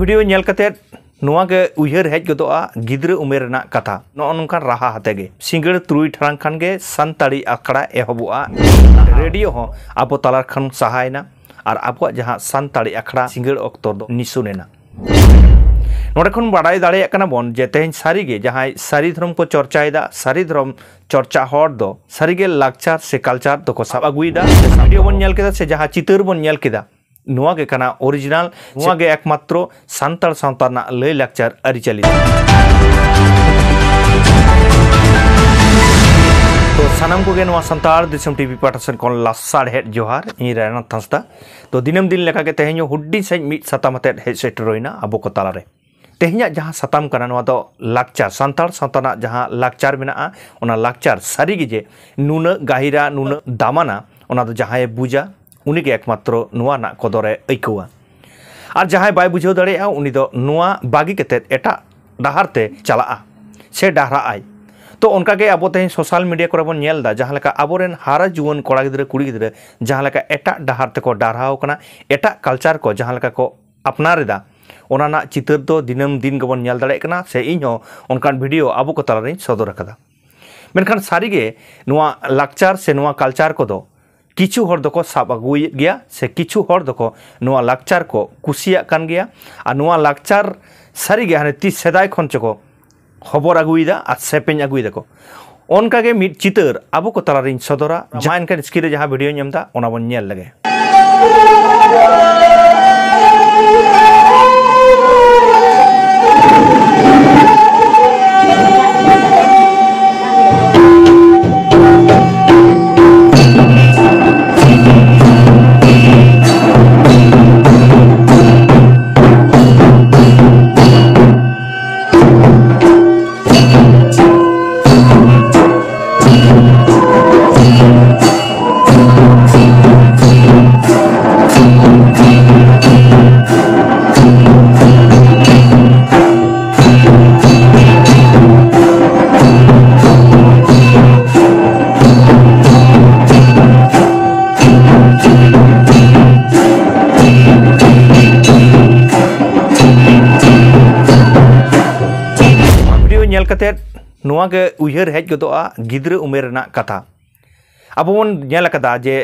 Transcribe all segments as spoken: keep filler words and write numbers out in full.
Video ᱧᱮᱞ ᱠᱟᱛᱮ ᱱᱚᱣᱟ ᱜᱮ ᱩᱭᱦᱟᱹᱨ ᱦᱮᱡ ᱜᱚᱫᱚᱜᱼᱟ, ᱜᱤᱫᱽᱨᱟᱹ ᱩᱢᱮᱨ ᱨᱮᱱᱟᱜ ᱠᱟᱛᱷᱟ᱾ ᱱᱚᱜᱼᱚ ᱱᱚᱝᱠᱟᱱ ᱨᱟᱦᱟ ᱟᱛᱮ ᱜᱮ ᱥᱤᱸᱜᱟᱹᱲ ᱛᱩᱨᱩᱭ ᱴᱟᱲᱟᱝ ᱠᱷᱟᱱ ᱜᱮ ᱥᱟᱱᱛᱟᱲᱤ ᱟᱠᱷᱲᱟ ᱮᱦᱚᱵᱚᱜᱼᱟ᱾ ᱨᱮᱰᱤᱭᱳ ᱦᱚᱸ ᱟᱵᱚ ᱛᱟᱞᱟ ᱠᱷᱚᱱ ᱥᱟᱦᱟᱭᱮᱱᱟ ᱟᱨ ᱟᱵᱚᱣᱟᱜ ᱡᱟᱦᱟᱸ ᱥᱟᱱᱛᱟᱲᱤ ᱟᱠᱷᱲᱟ ᱥᱤᱸᱜᱟᱹᱲ ᱚᱠᱛᱚ ᱫᱚ ᱱᱤᱥᱩᱱ ᱮᱱᱟ᱾ ᱱᱚᱰᱮ ᱠᱷᱚᱱ ᱵᱟᱰᱟᱭ ᱫᱟᱲᱮᱭᱟᱜ ᱠᱟᱱᱟ ᱵᱚᱱ ᱡᱮ ᱛᱮᱦᱮᱧ ᱥᱟᱹᱨᱤ ᱜᱮ ᱡᱟᱦᱟᱸᱭ ᱥᱟᱹᱨᱤ ᱫᱷᱚᱨᱚᱢ ᱠᱚ ᱪᱚᱨᱪᱟᱭᱮᱫᱟ, ᱥᱟᱹᱨᱤ ᱫᱷᱚᱨᱚᱢ ᱪᱚᱨᱪᱟ ᱦᱚᱲ ᱫᱚ ᱥᱟᱹᱨᱤ ᱜᱮ ᱞᱟᱠᱪᱟᱨ ᱥᱮ ᱠᱟᱞᱪᱟᱨ ᱫᱚᱠᱚ ᱥᱟᱵ ᱟᱹᱜᱩᱭᱮᱫᱟ᱾ ᱵᱷᱤᱰᱤᱭᱳ ᱵᱚᱱ ᱧᱮᱞ ᱠᱮᱫᱟ ᱥᱮ ᱡᱟᱦᱟᱸ ᱪᱤᱛᱟᱹᱨ ᱵᱚᱱ ᱧᱮᱞ ᱠᱮᱫᱟ, ᱱᱚᱣᱟ ᱜᱮ ᱠᱟᱱᱟ ᱚᱨᱤᱡᱤᱱᱟᱞ, ᱱᱚᱣᱟ ᱜᱮ ᱮᱠᱢᱟᱛᱨᱚ ᱥᱟᱱᱛᱟᱲ ᱥᱟᱶᱛᱟ ᱨᱮᱱᱟᱜ ᱞᱟᱹᱭ ᱞᱟᱠᱪᱟᱨ ᱟᱹᱨᱤᱪᱟᱹᱞᱤ᱾ ᱛᱚ ᱥᱟᱱᱟᱢ ᱠᱚᱜᱮ ᱱᱚᱣᱟ ᱥᱟᱱᱛᱟᱲ ᱫᱤᱥᱚᱢ ᱴᱤᱵᱷᱤ ᱯᱟᱦᱴᱟ ᱥᱮᱱ ᱠᱷᱚᱱ ᱞᱟᱥᱟᱲᱦᱮᱫ ᱡᱚᱦᱟᱨ, ᱤᱧ ᱨᱟᱭᱱᱟᱛᱷ ᱦᱟᱸᱥᱫᱟ᱾ ᱛᱚ ᱫᱤᱱᱟᱹᱢ ᱫᱤᱱ ᱞᱮᱠᱟᱜᱮ ᱛᱮᱦᱮᱧ ᱦᱚᱸ ᱦᱩᱰᱤᱧ ᱥᱟᱺᱦᱤᱡ ᱢᱤᱫ ᱥᱟᱛᱟᱢ ᱟᱛᱮᱫ ᱦᱮᱡ ᱥᱮᱴᱮᱨ ᱦᱩᱭᱱᱟ ᱟᱵᱚ ᱠᱚ ᱛᱟᱞᱟᱨᱮ᱾ ᱛᱮᱦᱮᱧᱟᱜ ᱡᱟᱦᱟᱸ ᱥᱟᱛᱟᱢ ᱠᱟᱱᱟ, ᱱᱚᱣᱟ ᱫᱚ ᱞᱟᱠᱪᱟᱨ, ᱥᱟᱱᱛᱟᱲ ᱥᱟᱶᱛᱟ ᱨᱮᱱᱟᱜ ᱡᱟᱦᱟᱸ ᱞᱟᱠᱪᱟᱨ ᱢᱮᱱᱟᱜᱼᱟ, ᱚᱱᱟ ᱞᱟᱠᱪᱟᱨ ᱥᱟᱹᱨᱤᱜᱮ ᱡᱮ ᱱᱩᱱᱟᱹᱜ ᱜᱟᱹᱦᱤᱨᱟ, ᱱᱩᱱᱟᱹᱜ ᱫᱟᱢᱟᱱᱟ, ᱚᱱᱟ ᱫᱚ ᱡᱟᱦᱟᱸᱭᱮ ᱵᱩᱡᱟ, ᱩᱱᱤᱜᱮ ᱮᱠᱢᱟᱛᱨᱚ ᱱᱚᱣᱟ ᱨᱮᱱᱟᱜ ᱠᱚᱫᱚᱨᱮ ᱟᱹᱭᱠᱟᱹᱣᱟ᱾ ᱟᱨ ᱡᱟᱦᱟᱸᱭ ᱵᱟᱭ ᱵᱩᱡᱷᱟᱹᱣ ᱫᱟᱲᱮᱭᱟᱜᱼᱟ, ᱩᱱᱤ ᱫᱚ ᱱᱚᱣᱟ ᱵᱟᱹᱜᱤ ᱠᱟᱛᱮᱫ ᱮᱴᱟᱜ ᱰᱟᱦᱟᱨ ᱛᱮ ᱪᱟᱞᱟᱜᱼᱟ ᱥᱮ ᱰᱟᱦᱨᱟᱜ ᱟᱭ᱾ ᱛᱚ ᱚᱱᱠᱟᱜᱮ ᱟᱵᱚ ᱛᱮᱦᱮᱧ ᱥᱳᱥᱟᱞ ᱢᱤᱰᱤᱭᱟ ᱠᱚᱨᱮ ᱵᱚᱱ ᱧᱮᱞ ᱮᱫᱟ, ᱡᱟᱦᱟᱸ ᱞᱮᱠᱟ ᱟᱵᱚᱨᱮᱱ ᱦᱟᱨᱟ ᱡᱩᱣᱟᱹᱱ ᱠᱚᱲᱟ ᱜᱤᱫᱽᱨᱟᱹ, ᱠᱩᱲᱤ ᱜᱤᱫᱽᱨᱟᱹ ᱡᱟᱦᱟᱸ ᱞᱮᱠᱟ ᱮᱴᱟᱜ ᱰᱟᱦᱟᱨ ᱛᱮᱠᱚ ᱰᱟᱨᱦᱟᱣ ᱠᱟᱱᱟ, ᱮᱴᱟᱜ ᱠᱟᱞᱪᱟᱨ ᱠᱚ ᱡᱟᱦᱟᱸ ᱞᱮᱠᱟ ᱠᱚ ᱟᱯᱱᱟᱨ ᱮᱫᱟ, ᱚᱱᱟ ᱨᱮᱱᱟᱜ ᱪᱤᱛᱟᱹᱨ ᱫᱚ ᱫᱤᱱᱟᱹᱢ ᱫᱤᱱ ᱜᱮᱵᱚᱱ ᱧᱮᱞ ᱫᱟᱲᱮᱭᱟᱜ ᱠᱟᱱᱟ, ᱥᱮ ᱤᱧ ᱦᱚᱸ ᱚᱱᱠᱟᱱ ᱵᱷᱤᱰᱤᱭᱳ ᱟᱵᱚ ᱠᱚ ᱛᱟᱞᱟᱨᱤᱧ ᱥᱚᱫᱚᱨ ᱟᱠᱟᱫᱟ᱾ ᱢᱮᱱᱠᱷᱟᱱ ᱥᱟᱹᱨᱤᱜᱮ ᱱᱚᱣᱟ ᱞᱟᱠᱪᱟᱨ ᱥᱮ ᱱᱚᱣᱟ ᱠᱟᱞᱪᱟᱨ ᱠᱚᱫᱚ ᱠᱤᱪᱷᱩ ᱦᱚᱲ ᱫᱚᱠᱚ ᱥᱟᱵ ᱟᱹᱜᱩᱭᱮᱫ ᱜᱮᱭᱟ, ᱥᱮ ᱠᱤᱪᱷᱩ ᱦᱚᱲ ᱫᱚᱠᱚ ᱱᱚᱣᱟ ᱞᱟᱠᱪᱟᱨ ᱠᱚ ᱠᱩᱥᱤᱭᱟᱜ ᱠᱟᱱ ᱜᱮᱭᱟ᱾ ᱟᱨ ᱱᱚᱣᱟ ᱞᱟᱠᱪᱟᱨ ᱥᱟᱹᱨᱤᱜᱮ ᱦᱟᱱᱮ ᱛᱤᱥ ᱥᱮᱫᱟᱭ ᱠᱷᱚᱱ ᱪᱚᱠᱚ ᱦᱚᱵᱚᱨ ᱟᱹᱜᱩᱭᱮᱫᱟ ᱟᱨ ᱥᱮᱯᱮᱧ ᱟᱹᱜᱩᱭᱮᱫᱟᱠᱚ᱾ ᱚᱱᱠᱟᱜᱮ ᱢᱤᱫ ᱪᱤᱛᱟᱹᱨ ᱟᱵᱚ ᱠᱚ ᱛᱟᱞᱟᱨᱤᱧ ᱥᱚᱫᱚᱨᱟ᱾ ᱢᱟ ᱮᱱᱠᱷᱟᱱ ᱥᱠᱨᱤᱱ ᱨᱮ ᱡᱟᱦᱟᱸ ᱵᱷᱤᱰᱤᱭᱳᱧ ᱮᱢ ᱮᱫᱟ, ᱚᱱᱟ ᱵᱚᱱ ᱧᱮᱞ ᱞᱮᱜᱮ᱾ ᱠᱟᱛᱮᱫ ᱱᱚᱣᱟ ᱜᱮ ᱩᱭᱦᱟᱹᱨ ᱦᱮᱡ ᱜᱚᱫᱚᱜᱼᱟ ᱜᱤᱫᱽᱨᱟᱹ ᱩᱢᱮᱨ ᱨᱮᱱᱟᱜ ᱠᱟᱛᱷᱟ᱾ ᱟᱵᱚ ᱵᱚᱱ ᱧᱮᱞ ᱟᱠᱟᱫᱟ ᱡᱮ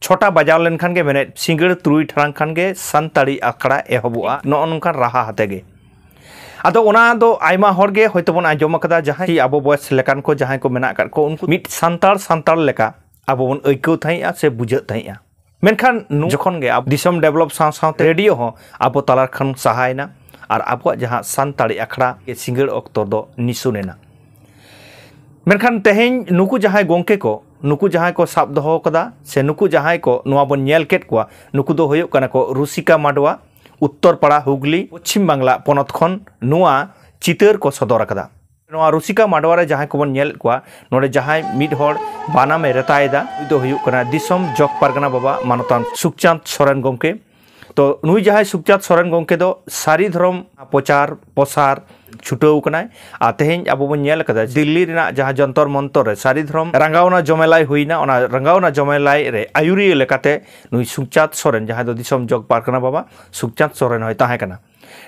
ᱪᱷᱚᱴᱟ ᱵᱟᱡᱟᱣ ᱞᱮᱱᱠᱷᱟᱱ ᱜᱮ, ᱢᱮᱱᱮᱫ ᱥᱤᱸᱜᱟᱹᱲ ᱛᱩᱨᱩᱭ ᱴᱟᱲᱟᱝ ᱠᱷᱟᱱ ᱜᱮ ᱥᱟᱱᱛᱟᱲᱤ ᱟᱠᱷᱲᱟ ᱮᱦᱚᱵᱚᱜᱼᱟ, ᱱᱚᱜᱼᱚ ᱱᱚᱝᱠᱟᱱ ᱨᱟᱦᱟ ᱟᱛᱮ ᱜᱮ᱾ ᱟᱫᱚ ᱚᱱᱟ ᱫᱚ ᱟᱭᱢᱟ ᱦᱚᱲ ᱜᱮ ᱦᱚᱭᱛᱳ ᱵᱚᱱ ᱟᱸᱡᱚᱢ ᱟᱠᱟᱫᱟ, ᱡᱟᱦᱟᱸᱭ ᱟᱵᱚ ᱵᱚᱭᱮᱥ ᱞᱮᱠᱟᱱ ᱠᱚ ᱡᱟᱦᱟᱸᱭ ᱠᱚ ᱢᱮᱱᱟᱜ ᱟᱠᱟᱫ ᱠᱚ, ᱩᱱᱠᱩ ᱢᱤᱫ ᱥᱟᱱᱛᱟᱲ ᱥᱟᱱᱛᱟᱲ ᱞᱮᱠᱟ ᱟᱵᱚ ᱵᱚᱱ ᱟᱹᱭᱠᱟᱹᱣ ᱛᱟᱦᱮᱸᱜᱼᱟ ᱥᱮ ᱵᱩᱡᱷᱟᱹᱜ ᱛᱟᱦᱮᱸᱜᱼᱟ᱾ ᱢᱮᱱᱠᱷᱟᱱ ᱱᱩ-, ᱡᱚᱠᱷᱚᱱ ᱜᱮ ᱟᱵᱚ ᱫᱤᱥᱚᱢ ᱰᱮᱵᱷᱞᱚᱯ ᱥᱟᱶ ᱥᱟᱶᱛᱮ ᱨᱮᱰᱤᱭᱳ ᱦᱚᱸ ᱟᱵᱚ ᱛᱟᱞᱟ ᱠᱷᱚᱱ ᱥᱟᱦᱟᱭᱮᱱᱟ ᱟᱨ ᱟᱵᱚᱣᱟᱜ ᱡᱟᱦᱟᱸ ᱥᱟᱱᱛᱟᱲᱤ ᱟᱠᱷᱲᱟ ᱥᱤᱸᱜᱟᱹᱲ ᱚᱠᱛᱚ ᱫᱚ ᱱᱤᱥᱩᱱ ᱮᱱᱟ᱾ ᱢᱮᱱᱠᱷᱟᱱ ᱛᱮᱦᱮᱧ ᱱᱩᱠᱩ ᱡᱟᱦᱟᱸᱭ ᱜᱚᱢᱠᱮ ᱠᱚ, ᱱᱩᱠᱩ ᱡᱟᱦᱟᱸᱭ ᱠᱚ ᱥᱟᱵ ᱫᱚᱦᱚ ᱠᱟᱫᱟ ᱥᱮ ᱱᱩᱠᱩ ᱡᱟᱦᱟᱸᱭ ᱠᱚ ᱱᱚᱣᱟ ᱵᱚᱱ ᱧᱮᱞ ᱠᱮᱫ ᱠᱚᱣᱟ, ᱱᱩᱠᱩ ᱫᱚ ᱦᱩᱭᱩᱜ ᱠᱟᱱᱟ ᱠᱚ ᱨᱩᱥᱤᱠᱟ ᱢᱟᱰᱣᱟ, ᱩᱛᱛᱚᱨ ᱯᱟᱲᱟ, ᱦᱩᱜᱽᱞᱤ, ᱯᱚᱪᱷᱤᱢ ᱵᱟᱝᱞᱟ ᱯᱚᱱᱚᱛ ᱠᱷᱚᱱ ᱱᱚᱣᱟ ᱪᱤᱛᱟᱹᱨ ᱠᱚ ᱥᱚᱫᱚᱨ ᱟᱠᱟᱫᱟ᱾ ᱱᱚᱣᱟ ᱨᱩᱥᱤᱠᱟ ᱢᱟᱰᱣᱟ ᱨᱮ ᱡᱟᱦᱟᱸᱭ ᱠᱚᱵᱚᱱ ᱧᱮᱞᱮᱫ ᱠᱚᱣᱟ, ᱱᱚᱰᱮ ᱡᱟᱦᱟᱸᱭ ᱢᱤᱫ ᱦᱚᱲ ᱵᱟᱱᱟᱢ ᱮ ᱨᱮᱛᱟᱭᱮᱫᱟ, ᱩᱱᱤ ᱫᱚ ᱦᱩᱭᱩᱜ ᱠᱟᱱᱟ ᱫᱤᱥᱚᱢ ᱡᱚᱜᱽ ᱯᱟᱨᱜᱟᱱᱟ ᱵᱟᱵᱟ ᱢᱟᱱᱚᱛᱟᱱ ᱥᱩᱠᱪᱟᱸᱫᱽ ᱥᱚᱨᱮᱱ ᱜᱚᱢᱠᱮ᱾ ᱛᱚ ᱱᱩᱭ ᱡᱟᱦᱟᱸᱭ ᱥᱩᱠᱪᱟᱸᱫᱽ ᱥᱚᱨᱮᱱ ᱜᱚᱢᱠᱮ ᱫᱚ ᱥᱟᱹᱨᱤ ᱫᱷᱚᱨᱚᱢ ᱯᱨᱚᱪᱟᱨ ᱯᱨᱚᱥᱟᱨ ᱪᱷᱩᱴᱟᱹᱣ ᱠᱟᱱᱟᱭ᱾ ᱟᱨ ᱛᱮᱦᱮᱧ ᱟᱵᱚ ᱵᱚᱱ ᱧᱮᱞ ᱟᱠᱟᱫᱟ ᱫᱤᱞᱞᱤ ᱨᱮᱱᱟᱜ ᱡᱟᱦᱟᱸ ᱡᱚᱱᱛᱚᱨ ᱢᱚᱱᱛᱚᱨ ᱨᱮ ᱥᱟᱹᱨᱤ ᱫᱷᱚᱨᱚᱢ ᱨᱟᱸᱜᱟᱣᱱᱟ ᱡᱚᱢᱮᱞᱟᱭ ᱦᱩᱭᱱᱟ, ᱚᱱᱟ ᱨᱟᱸᱜᱟᱣᱱᱟ ᱡᱚᱢᱮᱞᱟᱭ ᱨᱮ ᱟᱹᱭᱩᱨᱤᱭᱟᱹ ᱞᱮᱠᱟᱛᱮ ᱱᱩᱭ ᱥᱩᱠᱪᱟᱸᱫᱽ ᱥᱚᱨᱮᱱ, ᱡᱟᱦᱟᱸᱭ ᱫᱚ ᱫᱤᱥᱚᱢ ᱡᱚᱜᱽ ᱯᱟᱨᱜᱟᱱᱟ ᱵᱟᱵᱟ ᱥᱩᱠᱪᱟᱸᱫᱽ ᱥᱚᱨᱮᱱ ᱦᱚᱸᱭ ᱛᱟᱦᱮᱸ ᱠᱟᱱᱟ᱾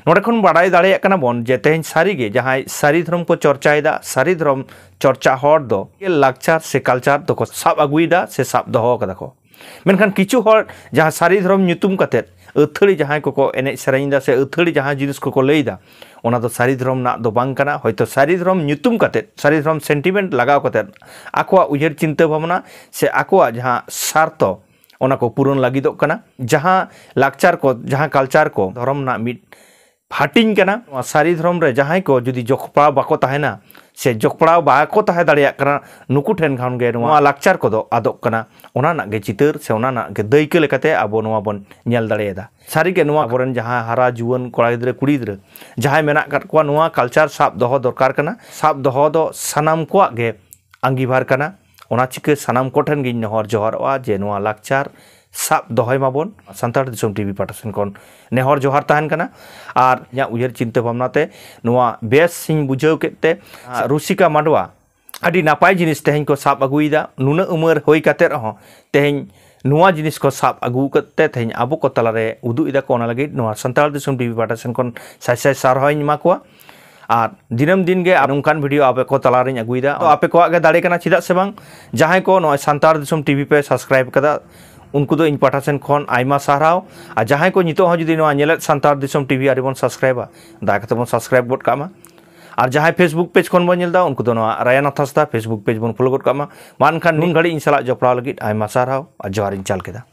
ᱱᱚᱰᱮ ᱠᱷᱚᱱ ᱵᱟᱲᱟᱭ ᱫᱟᱲᱮᱭᱟᱜ ᱠᱟᱱᱟ ᱵᱚᱱ ᱡᱮ ᱛᱮᱦᱮᱧ ᱥᱟᱹᱨᱤ ᱜᱮ ᱡᱟᱦᱟᱸᱭ ᱥᱟᱹᱨᱤ ᱫᱷᱚᱨᱚᱢ ᱠᱚ ᱪᱚᱨᱪᱟᱭᱮᱫᱟ, ᱥᱟᱹᱨᱤ ᱫᱷᱚᱨᱚᱢ ᱪᱚᱨᱪᱟ ᱦᱚᱲ ᱫᱚ ᱞᱟᱠᱪᱟᱨ ᱥᱮ ᱠᱟᱞᱪᱟᱨ ᱫᱚᱠᱚ ᱥᱟᱵ ᱟᱹᱜᱩᱭᱮᱫᱟ ᱥᱮ ᱥᱟᱵ ᱫᱚᱦᱚ ᱠᱟᱫᱟ ᱠᱚ᱾ ᱢᱮᱱᱠᱷᱟᱱ ᱠᱤᱪᱷᱩ ᱦᱚᱲ ᱡᱟᱦᱟᱸ ᱥᱟᱹᱨᱤ ᱫᱷᱚᱨᱚᱢ ᱧᱩᱛᱩᱢ ᱠᱟᱛᱮᱫ ᱟᱹᱛᱷᱟᱹᱲᱤ ᱡᱟᱦᱟᱸᱭ ᱠᱚᱠᱚ ᱮᱱᱮᱡ ᱥᱮᱨᱮᱧ ᱮᱫᱟ ᱥᱮ ᱟᱹᱛᱷᱟᱹᱲᱤ ᱡᱟᱦᱟᱸ ᱡᱤᱱᱤᱥ ᱠᱚᱠᱚ ᱞᱟᱹᱭ ᱮᱫᱟ, ᱚᱱᱟ ᱫᱚ ᱥᱟᱹᱨᱤ ᱫᱷᱚᱨᱚᱢ ᱨᱮᱱᱟᱜ ᱫᱚ ᱵᱟᱝ ᱠᱟᱱᱟ᱾ ᱦᱚᱭᱛᱳ ᱥᱟᱹᱨᱤ ᱫᱷᱚᱨᱚᱢ ᱧᱩᱛᱩᱢ ᱠᱟᱛᱮᱫ, ᱥᱟᱹᱨᱤ ᱫᱷᱚᱨᱚᱢ ᱥᱮᱱᱴᱤᱢᱮᱱᱴ ᱞᱟᱜᱟᱣ ᱠᱟᱛᱮᱫ ᱟᱠᱚᱣᱟᱜ ᱩᱭᱦᱟᱹᱨ ᱪᱤᱱᱛᱟᱹ ᱵᱷᱟᱵᱽᱱᱟ ᱥᱮ ᱟᱠᱚᱣᱟᱜ ᱡᱟᱦᱟᱸ ᱥᱟᱨᱛᱷᱚ, ᱚᱱᱟ ᱠᱚ ᱯᱩᱨᱚᱱ ᱞᱟᱹᱜᱤᱫᱚᱜ ᱠᱟᱱᱟ᱾ ᱡᱟᱦᱟᱸ ᱞᱟᱠᱪᱟᱨ ᱠᱚ, ᱡᱟᱦᱟᱸ ᱠᱟᱞᱪᱟᱨ ᱠᱚ ᱫᱷᱚᱨᱚᱢ ᱨᱮᱱᱟᱜ ᱢᱤᱫ ᱦᱟᱹᱴᱤᱧ ᱠᱟᱱᱟ᱾ ᱱᱚᱣᱟ ᱥᱟᱹᱨᱤ ᱫᱷᱚᱨᱚᱢ ᱨᱮ ᱡᱟᱦᱟᱸᱭ ᱠᱚ ᱡᱩᱫᱤ ᱡᱚᱯᱲᱟᱣ ᱵᱟᱠᱚ ᱛᱟᱦᱮᱱᱟ ᱥᱮ ᱡᱚᱯᱲᱟᱣ ᱵᱟᱠᱚ ᱛᱟᱦᱮᱸ ᱫᱟᱲᱮᱭᱟᱜ ᱠᱟᱱᱟ, ᱱᱩᱠᱩ ᱴᱷᱮᱱ ᱠᱷᱚᱱ ᱜᱮ ᱱᱚᱣᱟ ᱞᱟᱠᱪᱟᱨ ᱠᱚᱫᱚ ᱟᱫᱚᱜ ᱠᱟᱱᱟ᱾ ᱚᱱᱟ ᱨᱮᱱᱟᱜ ᱜᱮ ᱪᱤᱛᱟᱹᱨ ᱥᱮ ᱚᱱᱟ ᱨᱮᱱᱟᱜ ᱜᱮ ᱫᱟᱹᱭᱠᱟᱹ ᱞᱮᱠᱟᱛᱮ ᱟᱵᱚ ᱱᱚᱣᱟ ᱵᱚᱱ ᱧᱮᱞ ᱫᱟᱲᱮᱭᱟᱫᱟ᱾ ᱥᱟᱹᱨᱤᱜᱮ ᱱᱚᱣᱟ ᱟᱵᱚᱨᱮᱱ ᱡᱟᱦᱟᱸ ᱦᱟᱨᱟ ᱡᱩᱣᱟᱹᱱ ᱠᱚᱲᱟ ᱜᱤᱫᱽᱨᱟᱹ, ᱠᱩᱲᱤ ᱜᱤᱫᱽᱨᱟᱹ ᱡᱟᱦᱟᱸᱭ ᱢᱮᱱᱟᱜ ᱟᱠᱟᱫ ᱠᱚᱣᱟ, ᱱᱚᱣᱟ ᱠᱟᱞᱪᱟᱨ ᱥᱟᱵ ᱫᱚᱦᱚ ᱫᱚᱨᱠᱟᱨ ᱠᱟᱱᱟ᱾ ᱥᱟᱵ ᱫᱚᱦᱚ ᱫᱚ ᱥᱟᱱᱟᱢ ᱠᱚᱣᱟᱜ ᱜᱮ ᱟᱸᱜᱤᱵᱷᱟᱨ ᱠᱟᱱᱟ᱾ ᱚᱱᱟ ᱪᱤᱠᱟᱹ ᱥᱟᱱᱟᱢ ᱠᱚᱴᱷᱮᱱ ᱜᱤᱧ ᱱᱮᱦᱚᱨ ᱡᱚᱦᱟᱨᱚᱜᱼᱟ ᱡᱮ ᱱᱚᱣᱟ ᱞᱟᱠᱪᱟᱨ ᱥᱟᱵ ᱫᱚᱦᱚᱭ ᱢᱟᱵᱚᱱ᱾ ᱥᱟᱱᱛᱟᱲ ᱫᱤᱥᱚᱢ ᱴᱤᱵᱷᱤ ᱯᱟᱦᱴᱟ ᱥᱮᱱ ᱠᱷᱚᱱ ᱱᱮᱦᱚᱨ ᱡᱚᱦᱟᱨ ᱛᱟᱦᱮᱱ ᱠᱟᱱᱟ᱾ ᱟᱨ ᱤᱧᱟᱹᱜ ᱩᱭᱦᱟᱹᱨ ᱪᱤᱱᱛᱟᱹ ᱵᱷᱟᱵᱽᱱᱟ ᱛᱮ ᱱᱚᱣᱟ ᱵᱮᱥ ᱤᱧ ᱵᱩᱡᱷᱟᱹᱣ ᱠᱮᱫ ᱛᱮ, ᱟᱨ ᱨᱩᱥᱤᱠᱟ ᱢᱟᱰᱣᱟ ᱟᱹᱰᱤ ᱱᱟᱯᱟᱭ ᱡᱤᱱᱤᱥ ᱛᱮᱦᱮᱧ ᱠᱚ ᱥᱟᱵ ᱟᱹᱜᱩᱭᱮᱫᱟ᱾ ᱱᱩᱱᱟᱹᱜ ᱩᱢᱮᱨ ᱦᱩᱭ ᱠᱟᱛᱮ ᱨᱮᱦᱚᱸ ᱛᱮᱦᱮᱧ ᱱᱚᱣᱟ ᱡᱤᱱᱤᱥ ᱠᱚ ᱥᱟᱵ ᱟᱹᱜᱩ ᱠᱟᱛᱮ ᱛᱮᱦᱮᱧ ᱟᱵᱚ ᱠᱚ ᱛᱟᱞᱟᱨᱮ ᱩᱫᱩᱜ ᱮᱫᱟ ᱠᱚ᱾ ᱚᱱᱟ ᱞᱟᱹᱜᱤᱫ ᱱᱚᱣᱟ ᱥᱟᱱᱛᱟᱲ ᱫᱤᱥᱚᱢ ᱴᱤᱵᱷᱤ ᱯᱟᱦᱴᱟ ᱥᱮᱱ ᱠᱷᱚᱱ ᱥᱟᱭ ᱥᱟᱭ ᱥᱟᱨᱦᱟᱣ ᱤᱧ ᱮᱢᱟ ᱠᱚᱣᱟ᱾ ᱟᱨ ᱫᱤᱱᱟᱹᱢ ᱫᱤᱱ ᱜᱮ ᱱᱚᱝᱠᱟᱱ ᱵᱷᱤᱰᱤᱭᱳ ᱟᱯᱮ ᱠᱚ ᱛᱟᱞᱟᱨᱤᱧ ᱟᱹᱜᱩᱭᱮᱫᱟ᱾ ᱛᱚ ᱟᱯᱮ ᱠᱚᱣᱟᱜ ᱜᱮ ᱫᱟᱲᱮ ᱠᱟᱱᱟ, ᱪᱮᱫᱟᱜ ᱥᱮ ᱵᱟᱝ? ᱡᱟᱦᱟᱸᱭ ᱠᱚ ᱱᱚᱜᱼᱚᱭ ᱥᱟᱱᱛᱟᱲ ᱫᱤᱥᱚᱢ ᱴᱤᱵᱷᱤ ᱯᱮ ᱥᱟᱵᱥᱠᱨᱟᱭᱤᱵ ᱠᱟᱫᱟ, ᱩᱱᱠᱩ ᱫᱚ ᱤᱧ ᱯᱟᱦᱴᱟ ᱥᱮᱱ ᱠᱷᱚᱱ ᱟᱭᱢᱟ ᱥᱟᱨᱦᱟᱣ᱾ ᱟᱨ ᱡᱟᱦᱟᱸᱭ ᱠᱚ ᱱᱤᱛᱚᱜ ᱦᱚᱸ ᱡᱩᱫᱤ ᱱᱚᱣᱟ ᱧᱮᱞᱮᱫ ᱥᱟᱱᱛᱟᱲ ᱫᱤᱥᱚᱢ ᱴᱤᱵᱷᱤ ᱟᱹᱣᱨᱤ ᱵᱚᱱ ᱥᱟᱵᱥᱠᱨᱟᱭᱤᱵᱟ, ᱫᱟᱭᱟ ᱠᱟᱛᱮ ᱵᱚᱱ ᱥᱟᱵᱥᱠᱨᱟᱭᱤᱵ ᱜᱚᱫ ᱠᱟᱜ ᱢᱟ᱾ ᱟᱨ ᱡᱟᱦᱟᱸᱭ ᱯᱷᱮᱥᱵᱩᱠ ᱯᱮᱡᱽ ᱠᱷᱚᱱ ᱵᱚᱱ ᱧᱮᱞ ᱮᱫᱟ, ᱩᱱᱠᱩ ᱫᱚ ᱱᱚᱣᱟ ᱨᱟᱭᱟᱱᱟᱛᱷ ᱦᱟᱸᱥᱫᱟ ᱯᱷᱮᱥᱵᱩᱠ ᱯᱮᱡᱽ ᱵᱚᱱ ᱯᱷᱚᱞᱳ ᱜᱚᱫ ᱠᱟᱜ ᱢᱟ᱾ ᱢᱟ ᱮᱱᱠᱷᱟᱱ ᱱᱩᱱ ᱜᱷᱟᱹᱲᱤᱡ ᱤᱧ ᱥᱟᱞᱟᱜ ᱡᱚᱯᱲᱟᱣ ᱞᱟᱹᱜᱤᱫ ᱟᱭᱢᱟ ᱥᱟᱨᱦᱟᱣ ᱟᱨ ᱡᱚᱦᱟᱨ ᱤᱧ ᱪᱟᱞ ᱠᱮᱫᱟ᱾